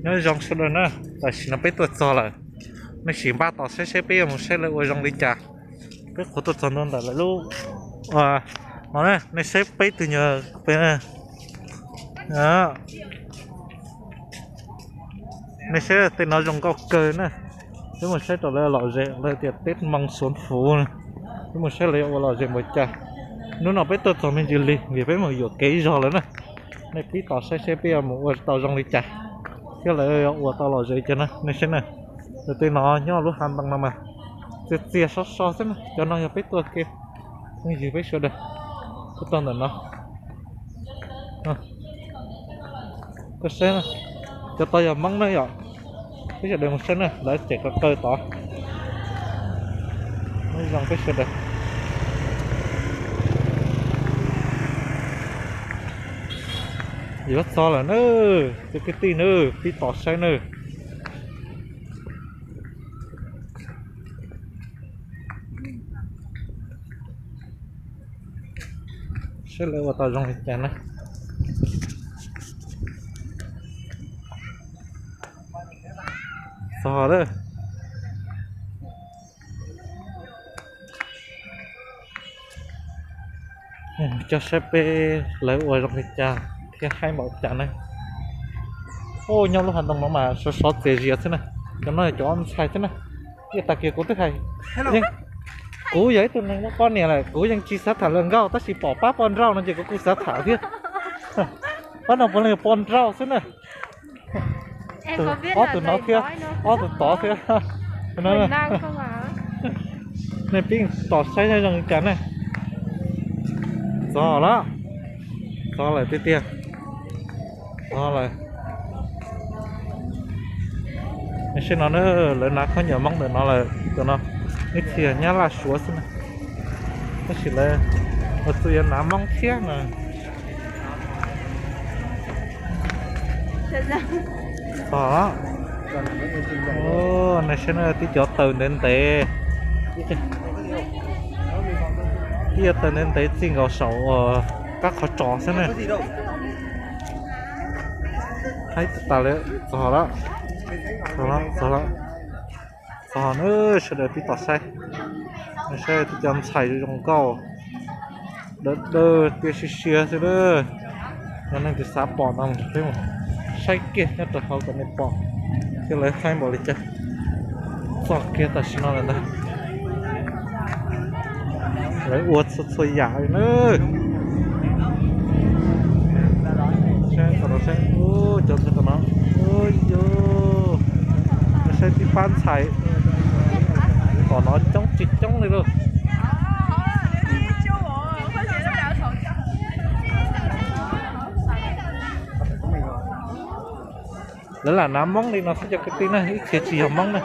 Nyob zoo sawv daws na, tam sim no peb tuaj txog lawm. Nej sim npaj tos saib seb peb yuav mus saib lawv ua zoo li cas. Peb qhuav tuaj txog ntua ntawm lawv lub, no, nej saib peb tus nyuag, nej saib tej no zoo nkauj kawg na. Peb mus saib rau lawv lom zem, lawv tias Tết mông xóm phố na. Peb mus saib lawv yuav ua lom zem npaum cas. Hnub no peb tuaj txog me ntsis lig vim peb mus yuam kev zog lawm na. Nej pib tos saib seb peb yuav mus ua tau zoo li cas thiab lawv yuav ua tau lom zem li cas na, nej saib na. Lawv tej no nyob lub hav ntoo no mas txias txias so so xwb na, cov no yog peb tuaj ke, phooj ywg peb sawv daws tuaj txog ntawm no. Koj saib, cov tod yog Hmoob na yom. Peb sawv daws mus saib na, lawv tseem qw qw tod. Nyob zoo peb sawv daws. Yuav txog lawm na, cov kwv tij na, pib tos saib na. Saib lawv ua tau zoo li cas na. Txog lawm. Coj saib peb lawv ua zoo li cas thiab haib npaum cas na. Ub, nyob lub hav ntoo no mas sov sov txias zias xwb na. Cov no yog cov ntxhais xwb na. Ib tag kis kuv twb hais, kuv yog ib tug neeg muaj poj niam lawm kuv yeej tsis xav tham lawv nkauj, tab sis pom pab poj nrauj no ces kuv kuj xav tham thiab. Pab no puav leej yog poj nrauj xwb na. Ob tug no thiab, ob tug tod thiab. Nej pib tos saib zoo li cas ne. Txog lawm, txog lawm tiag tiag. Txog lawm. Nej saib no na, lawv hnav khaub ncaws Hmoob ntawm no lawm, tus no ib txhia nyab laj suav xwb na. Tab sis lawv ua txuj yuav hnav Hmoob thiab na. Txog, nej saib na, tib cov taws ntev ntev, tib cov taws ntev ntev txij nkaus saum kab qhov tsos xwb na. Haib tas li, txog lawm, txog lawm, txog lawm. Txog na, sawv daws pib tos saib, saib tib cov ntxhais zoo nkauj, dawb dawb tiab siab siab xwb na. Yog leej twg xav pom no peb mus saib kiag nyob rau hauv kom nej pom thiab lawv haib npaum li cas. Txog kiag tam sim no lawm ntag. Lawv ua txhua txhua yam li na. Saib tom no, saib, cov ntxhais tom no, ua yus, saib tib pab ntxhais tom no coob tsis coob li lauj. Lawv lam hnav Hmoob li no xwb cov kwv tij na, ib txhia tsis yog Hmoob na.